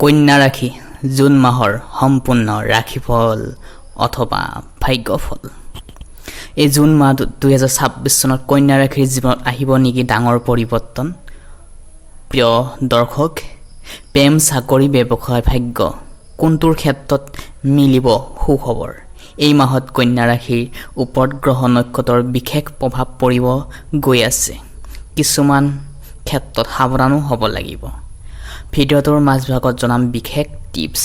কন্যা ৰাশি, জুন মাহৰ সম্পূৰ্ণ ৰাশিফল অথবা ভাগ্যফল। এই জুন মাহটোত 2026 চনত কন্যা ৰাশিৰ জীৱনত আহিব নেকি ডাঙৰ পৰিৱৰ্তন? প্ৰিয় দৰ্শক, প্ৰেম, চাকৰি, ব্যৱসায়, ভাগ্য, কোনটোৰ ক্ষেত্ৰত মিলিব সুখবৰ? এই মাহত কন্যা ৰাশিৰ ওপৰত গ্ৰহ নক্ষত্ৰৰ বিশেষ প্ৰভাৱ পৰিব গৈ আছে। কিছুমান ক্ষেত্ৰত সাৱধানো হ'ব লাগিব। ভিডিঅ'টোৰ মাজভাগত জনাম বিশেষ টিপছ।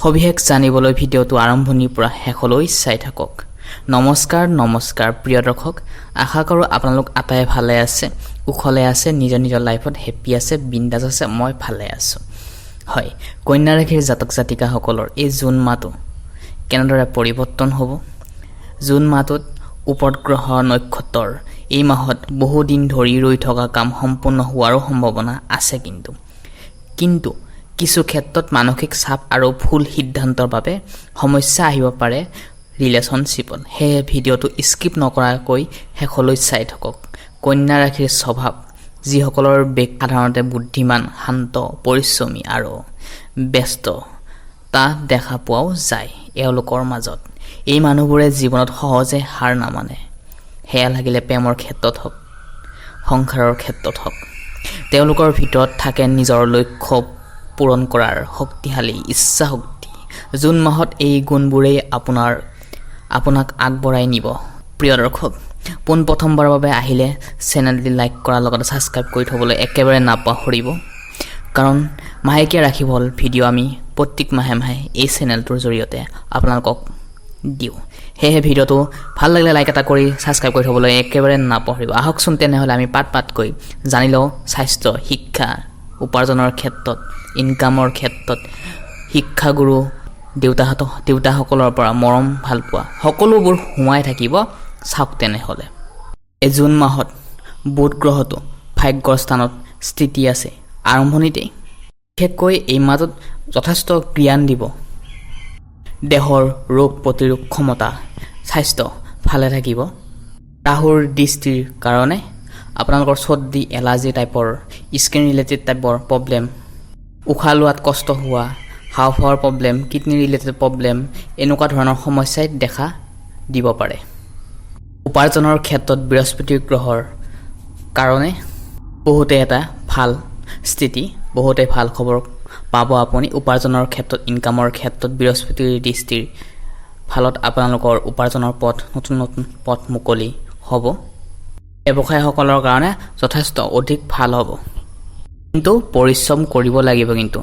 সবিশেষ জানিবলৈ ভিডিঅ'টো আৰম্ভণিৰ পৰা শেষলৈ চাই থাকক। নমস্কাৰ, নমস্কাৰ প্ৰিয় দৰ্শক। আশা কৰোঁ আপোনালোক আটাই ভালে আছে, কুশলে আছে, নিজৰ নিজৰ লাইফত হেপ্পী আছে, বিন্দাছ আছে। মই ভালে আছোঁ। হয়, কন্যা ৰাশিৰ জাতক জাতিকাসকলৰ এই জুন মাহটো কেনেদৰে পৰিৱৰ্তন হ'ব? জুন মাহটোত ওপৰত গ্ৰহ নক্ষত্ৰৰ এই মাহত বহুদিন ধৰি ৰৈ থকা কাম সম্পূৰ্ণ হোৱাৰো সম্ভাৱনা আছে। কিন্তু কিন্তু কিছু ক্ষেত্ৰত মানসিক চাপ আৰু ভুল সিদ্ধান্তৰ বাবে সমস্যা আহিব পাৰে ৰিলেশ্যনশ্বিপত। সেয়ে ভিডিঅ'টো স্কিপ নকৰাকৈ শেষলৈ চাই থাকক। কন্যা ৰাশিৰ স্বভাৱ: যিসকলৰ বেগ সাধাৰণতে বুদ্ধিমান, শান্ত, পৰিশ্ৰমী আৰু ব্যস্ততা দেখা পোৱাও যায় এওঁলোকৰ মাজত। এই মানুহবোৰে জীৱনত সহজে হাৰ নামানে, সেয়া লাগিলে প্ৰেমৰ ক্ষেত্ৰত হওক, সংসাৰৰ ক্ষেত্ৰত হওক। তেওঁলোকৰ ভিতৰত থাকে নিজৰ লক্ষ্য পূৰণ কৰাৰ শক্তিশালী ইচ্ছা শক্তি। জুন মাহত এই গুণবোৰেই আপোনাক আগবঢ়াই নিব। প্ৰিয় দৰ্শক, পোনপ্ৰথমবাৰৰ বাবে আহিলে চেনেলটি লাইক কৰাৰ লগতে ছাবস্ক্ৰাইব কৰি থ'বলৈ একেবাৰে নাপাহৰিব। কাৰণ মাহেকীয়া ৰাশিফল ভিডিঅ' আমি প্ৰত্যেক মাহে মাহে এই চেনেলটোৰ জৰিয়তে আপোনালোকক দিওঁ। সেয়েহে ভিডিঅ'টো ভাল লাগিলে লাইক এটা কৰি ছাবস্ক্ৰাইব কৰি থ'বলৈ একেবাৰে নাপাহৰিব। আহকচোন তেনেহ'লে আমি পাত পাতকৈ জানি লওঁ স্বাস্থ্য, শিক্ষা, উপাৰ্জনৰ ক্ষেত্ৰত, ইনকামৰ ক্ষেত্ৰত, শিক্ষাগুৰু দেউতাসকলৰ পৰা মৰম ভালপোৱা সকলোবোৰ সোমাই থাকিব। চাওক তেনেহ'লে, এই জুন মাহত বুধ গ্ৰহটো ভাগ্যৰ স্থানত স্থিতি আছে। আৰম্ভণিতেই বিশেষকৈ এই মাহটোত যথেষ্ট জ্ঞান দিব। দেহৰ ৰোগ প্ৰতিৰোধ ক্ষমতা, স্বাস্থ্য ভালে থাকিব। ৰাহুৰ দৃষ্টিৰ কাৰণে আপোনালোকৰ চৰ্দি, এলাৰ্জি টাইপৰ, স্কিন ৰিলেটেড টাইপৰ প্ৰব্লেম, উশাহ লোৱাত কষ্ট হোৱা, হাওঁফাওৰ প্ৰব্লেম, কিডনী ৰিলেটেড প্ৰব্লেম, এনেকুৱা ধৰণৰ সমস্যাই দেখা দিব পাৰে। উপাৰ্জনৰ ক্ষেত্ৰত বৃহস্পতি গ্ৰহৰ কাৰণে বহুতে এটা ভাল স্থিতি, বহুতে ভাল খবৰ পাব আপুনি। উপাৰ্জনৰ ক্ষেত্ৰত, ইনকামৰ ক্ষেত্ৰত বৃহস্পতিৰ দৃষ্টিৰ ফলত আপোনালোকৰ উপাৰ্জনৰ পথ, নতুন নতুন পথ মুকলি হ'ব। ব্যৱসায়ীসকলৰ কাৰণে যথেষ্ট অধিক ভাল হ'ব। কিন্তু পৰিশ্ৰম কৰিব লাগিব। কিন্তু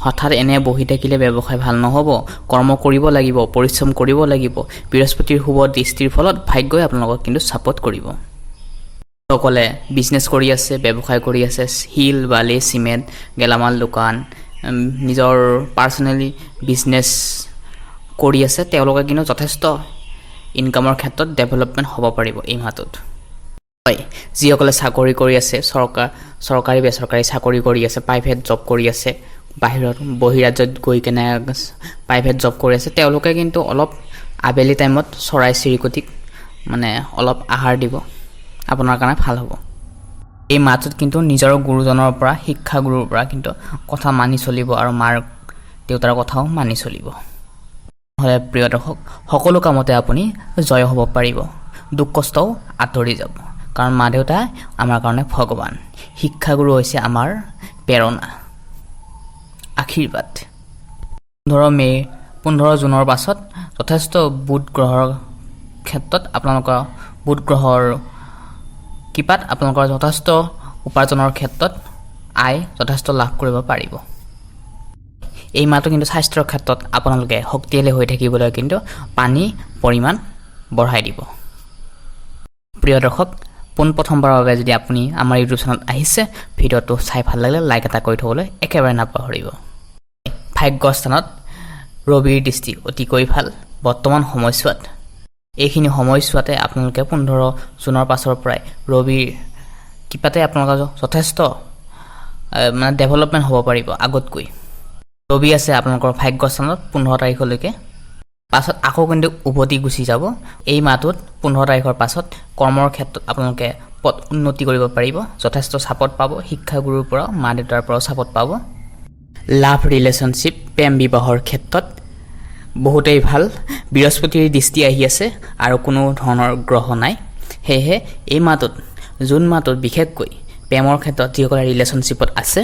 হঠাৎ এনে বহি থাকিলে ব্যৱসায় ভাল নহ'ব। কৰ্ম কৰিব লাগিব, পৰিশ্ৰম কৰিব লাগিব। বৃহস্পতিৰ শুভ দৃষ্টিৰ ফলত ভাগ্যই আপোনালোকক কিন্তু ছাপোৰ্ট কৰিব। সকলে বিজনেছ কৰি আছে, ব্যৱসায় কৰি আছে, শিল, বালি, চিমেণ্ট, গেলামাল দোকান, নিজৰ পাৰ্চনেলি বিজনেছ কৰি আছে, তেওঁলোকে কিন্তু যথেষ্ট ইনকামৰ ক্ষেত্ৰত ডেভেলপমেণ্ট হ'ব পাৰিব এই মাহটোত। হয়, যিসকলে চাকৰি কৰি আছে, চৰকাৰী বেচৰকাৰী চাকৰি কৰি আছে, প্ৰাইভেট জব কৰি আছে, বাহিৰত বহিৰাজ্যত গৈ কেনে প্ৰাইভেট জব কৰি আছে, তেওঁলোকে কিন্তু অলপ আবেলি টাইমত চৰাই চিৰিকটিক মানে অলপ আহাৰ দিব, আপোনাৰ কাৰণে ভাল হ'ব। এই মাহটোত কিন্তু নিজৰ গুৰুজনৰ পৰা, শিক্ষাগুৰুৰ পৰা কিন্তু কথা মানি চলিব আৰু মাৰ দেউতাৰ কথাও মানি চলিব। নহ'লে প্ৰিয় দৰ্শক, সকলো কামতে আপুনি জয় হ'ব পাৰিব, দুখ কষ্টও আঁতৰি যাব। কাৰণ মা দেউতা আমাৰ কাৰণে ভগৱান, শিক্ষাগুৰু হৈছে আমাৰ প্ৰেৰণা, আশীৰ্বাদ। 15 মে', 15 জুনৰ পাছত যথেষ্ট বুধ গ্ৰহৰ ক্ষেত্ৰত আপোনালোকৰ বুধ গ্ৰহৰ কৃপাত আপোনালোকৰ যথেষ্ট উপাৰ্জনৰ ক্ষেত্ৰত আয় যথেষ্ট লাভ কৰিব পাৰিব। এই মাহটো কিন্তু স্বাস্থ্যৰ ক্ষেত্ৰত আপোনালোকে শক্তিশালী হৈ থাকিবলৈ কিন্তু পানী পৰিমাণ বঢ়াই দিব। প্ৰিয় দৰ্শক, পোনপ্ৰথমবাৰৰ বাবে যদি আপুনি আমাৰ ইউটিউব চেনেলত আহিছে, ভিডিঅ'টো চাই ভাল লাগিলে লাইক এটা কৰি থ'বলৈ একেবাৰে নাপাহৰিব। ভাগ্যস্থানত ৰবিৰ দৃষ্টি অতিকৈ ভাল বৰ্তমান সময়ছোৱাত। এইখিনি সময়ছোৱাতে আপোনালোকে 15 জুনৰ পাছৰ পৰাই ৰবিৰ কৃপাতে আপোনালোকৰ যথেষ্ট মানে ডেভেলপমেণ্ট হ'ব পাৰিব আগতকৈ। ৰবি আছে আপোনালোকৰ ভাগ্যস্থানত 15 তাৰিখলৈকে, পাছত আকৌ কিন্তু উভতি গুচি যাব। এই মাহটোত 15 তাৰিখৰ পাছত কৰ্মৰ ক্ষেত্ৰত আপোনালোকে পথ উন্নতি কৰিব পাৰিব, যথেষ্ট ছাপৰ্ট পাব শিক্ষাগুৰুৰ পৰাও, মা দেউতাৰ পৰাও ছাপৰ্ট পাব। লাভ ৰিলেশ্যনশ্বিপ, প্ৰেম বিবাহৰ ক্ষেত্ৰত বহুতেই ভাল। বৃহস্পতিৰ দৃষ্টি আহি আছে আৰু কোনো ধৰণৰ গ্ৰহ নাই। সেয়েহে এই মাহটোত, জুন মাহটোত বিশেষকৈ প্ৰেমৰ ক্ষেত্ৰত যিসকলে ৰিলেশ্যনশ্বিপত আছে,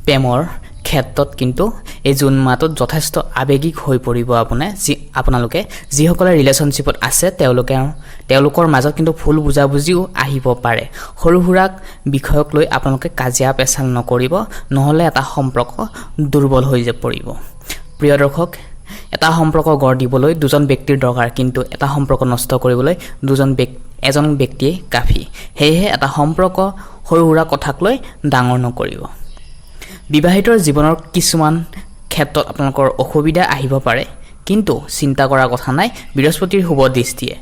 প্ৰেমৰ ক্ষেত্ৰত কিন্তু এই জুন মাহটোত যথেষ্ট আৱেগিক হৈ পৰিব আপোনাৰ যি আপোনালোকে যিসকলে ৰিলেশ্যনশ্বিপত আছে, তেওঁলোকৰ মাজত কিন্তু ভুল বুজাবুজিও আহিব পাৰে। সৰু সুৰা বিষয়ক লৈ আপোনালোকে কাজিয়া পেচাল নকৰিব, নহ'লে এটা সম্পৰ্ক দুৰ্বল হৈ পৰিব। প্ৰিয় দৰ্শক, এটা সম্পৰ্ক গঢ় দিবলৈ দুজন ব্যক্তিৰ দৰকাৰ, কিন্তু এটা সম্পৰ্ক নষ্ট কৰিবলৈ দুজন ব্যক্তি এজন ব্যক্তিয়েই কাফি। সেয়েহে এটা সম্পৰ্ক সৰু সুৰা কথাক লৈ ডাঙৰ নকৰিব। বিবাহিতৰ জীৱনৰ কিছুমান ক্ষেত্ৰত আপোনালোকৰ অসুবিধা আহিব পাৰে, কিন্তু চিন্তা কৰাৰ কথা নাই। বৃহস্পতিৰ শুভ দৃষ্টিয়ে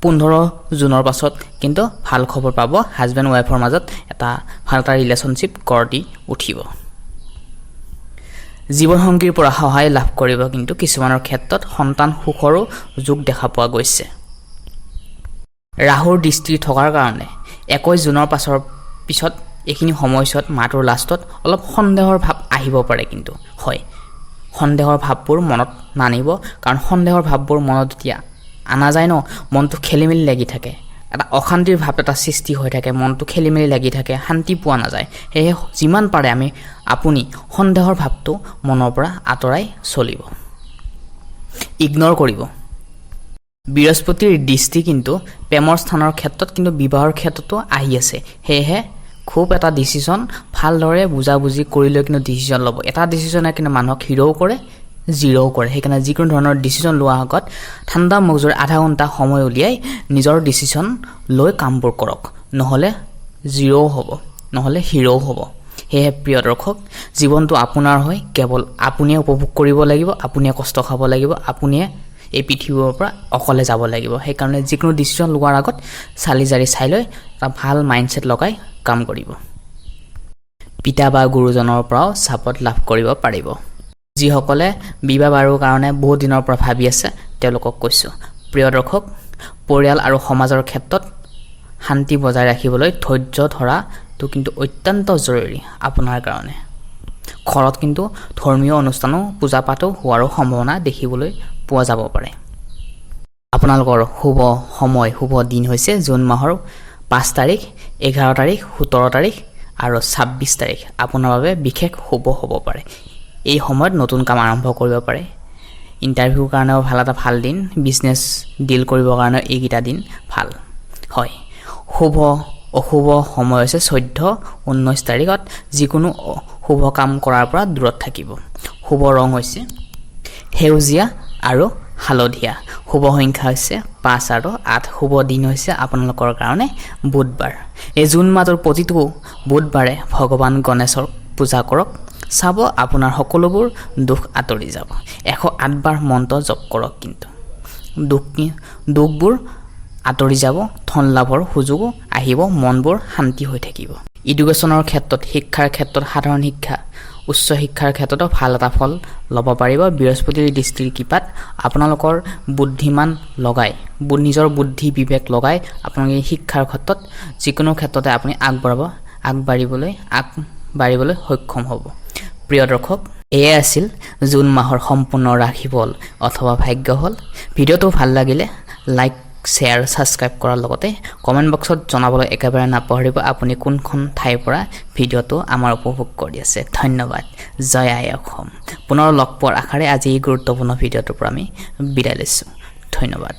15 জুনৰ পাছত কিন্তু ভাল খবৰ পাব। হাজবেণ্ড ৱাইফৰ মাজত এটা ভাল এটা ৰিলেশ্যনশ্বিপ গঢ় দি উঠিব। জীৱনসংগীৰ পৰা সহায় লাভ কৰিব। কিন্তু কিছুমানৰ ক্ষেত্ৰত সন্তান সুখৰো যোগ দেখা পোৱা গৈছে। ৰাহুৰ দৃষ্টি থকাৰ কাৰণে 21 জুনৰ পিছত এইখিনি সময়ছোৱাত মাহটোৰ লাষ্টত অলপ সন্দেহৰ ভাৱ আহিব পাৰে। কিন্তু হয়, সন্দেহৰ ভাৱবোৰ মনত নানিব, কাৰণ সন্দেহৰ ভাৱবোৰ মনত যেতিয়া আনা যায় ন, মনটো খেলি মেলি লাগি থাকে, এটা অশান্তিৰ ভাৱ এটা সৃষ্টি হৈ থাকে, মনটো খেলি মেলি লাগি থাকে, শান্তি পোৱা নাযায়। সেয়েহে যিমান পাৰে আপুনি সন্দেহৰ ভাৱটো মনৰ পৰা আঁতৰাই চলিব, ইগন'ৰ কৰিব। বৃহস্পতিৰ দৃষ্টি কিন্তু প্ৰেমৰ স্থানৰ ক্ষেত্ৰত, কিন্তু বিবাহৰ ক্ষেত্ৰতো আহি আছে। সেয়েহে খুব এটা ডিচিশ্যন ভালদৰে বুজাবুজি কৰি লৈ কিন্তু ডিচিশ্যন ল'ব। এটা ডিচিশ্যনে কিন্তু মানুহক হিৰ'ও কৰে, জিৰ'ও কৰে। সেইকাৰণে যিকোনো ধৰণৰ ডিচিশ্যন লোৱাৰ আগত ঠাণ্ডা মগজুৰে আধা ঘণ্টা সময় উলিয়াই নিজৰ ডিচিশ্যন লৈ কামবোৰ কৰক, নহ'লে জিৰ'ও হ'ব, নহ'লে হিৰ'ও হ'ব। সেয়েহে প্ৰিয় দৰ্শক, জীৱনটো আপোনাৰ হয়, কেৱল আপুনিয়ে উপভোগ কৰিব লাগিব, আপুনিয়ে কষ্ট খাব লাগিব, আপুনিয়ে এই পৃথিৱীৰ পৰা অকলে যাব লাগিব। সেইকাৰণে যিকোনো ডিচিশ্যন লোৱাৰ আগত চালি জাৰি চাই লৈ এটা ভাল মাইণ্ডছেট লগাই কাম কৰিব। পিতা বা গুৰুজনৰ পৰাও ছাপৰ্ট লাভ কৰিব পাৰিব। যিসকলে বিবাহ বাৰুৰ কাৰণে বহুত দিনৰ পৰা ভাবি আছে, তেওঁলোকক কৈছোঁ। প্ৰিয় দৰ্শক, পৰিয়াল আৰু সমাজৰ ক্ষেত্ৰত শান্তি বজাই ৰাখিবলৈ ধৈৰ্য ধৰাটো কিন্তু অত্যন্ত জৰুৰী আপোনাৰ কাৰণে। ঘৰত কিন্তু ধৰ্মীয় অনুষ্ঠানো, পূজা পাতো হোৱাৰো সম্ভাৱনা দেখিবলৈ পোৱা যাব পাৰে। আপোনালোকৰ শুভ সময়, শুভ দিন হৈছে জুন মাহৰ 5 তাৰিখ, 11 তাৰিখ, 17 তাৰিখ আৰু 26 তাৰিখ আপোনাৰ বাবে বিশেষ শুভ হ'ব পাৰে। এই সময়ত নতুন কাম আৰম্ভ কৰিব পাৰে। ইণ্টাৰভিউৰ কাৰণেও ভাল এটা ভাল দিন। বিজনেছ ডিল কৰিবৰ কাৰণেও এইকেইটা দিন ভাল হয়। শুভ অশুভ সময় হৈছে 14, 19 তাৰিখত যিকোনো শুভ কাম কৰাৰ পৰা দূৰত থাকিব। শুভ ৰং হৈছে সেউজীয়া আৰু হালধীয়া। শুভ সংখ্যা হৈছে 5 আৰু 8। শুভ দিন হৈছে আপোনালোকৰ কাৰণে বুধবাৰ। এই জুন মাহটোৰ প্ৰতিটো বুধবাৰে ভগৱান গণেশৰ পূজা কৰক, চাব আপোনাৰ সকলোবোৰ দুখ আঁতৰি যাব। 108বাৰ মন্ত্ৰ জপ কৰক, কিন্তু দুখবোৰ আঁতৰি যাব, ধন লাভৰ সুযোগো আহিব, মনবোৰ শান্তি হৈ থাকিব। এডুকেশ্যনৰ ক্ষেত্ৰত, শিক্ষাৰ ক্ষেত্ৰত, সাধাৰণ শিক্ষা, উচ্চ শিক্ষাৰ ক্ষেত্ৰতো ভাল এটা ফল ল'ব পাৰিব। বৃহস্পতিৰ দৃষ্টিৰ কৃপাত আপোনালোকৰ বুদ্ধিমান লগাই, নিজৰ বুদ্ধি বিবেক লগাই আপোনালোকে শিক্ষাৰ ক্ষেত্ৰত যিকোনো ক্ষেত্ৰতে আপুনি আগবাঢ়িবলৈ সক্ষম হ'ব। প্ৰিয় দৰ্শক, এয়াই আছিল জুন মাহৰ সম্পূৰ্ণ ৰাশিফল অথবা ভাগ্যফল। ভিডিঅ'টো ভাল লাগিলে লাইক, শ্বেয়াৰ, ছাবস্ক্ৰাইব কৰাৰ লগতে কমেণ্ট বক্সত জনাবলৈ একেবাৰে নাপাহৰিব আপুনি কোনখন ঠাইৰ পৰা ভিডিঅ'টো আমাৰ উপভোগ কৰি আছে। ধন্যবাদ। জয় আই অসম। পুনৰ লগ পোৱাৰ আশাৰে আজি এই গুৰুত্বপূৰ্ণ ভিডিঅ'টোৰ পৰা আমি বিদায় লৈছোঁ। ধন্যবাদ।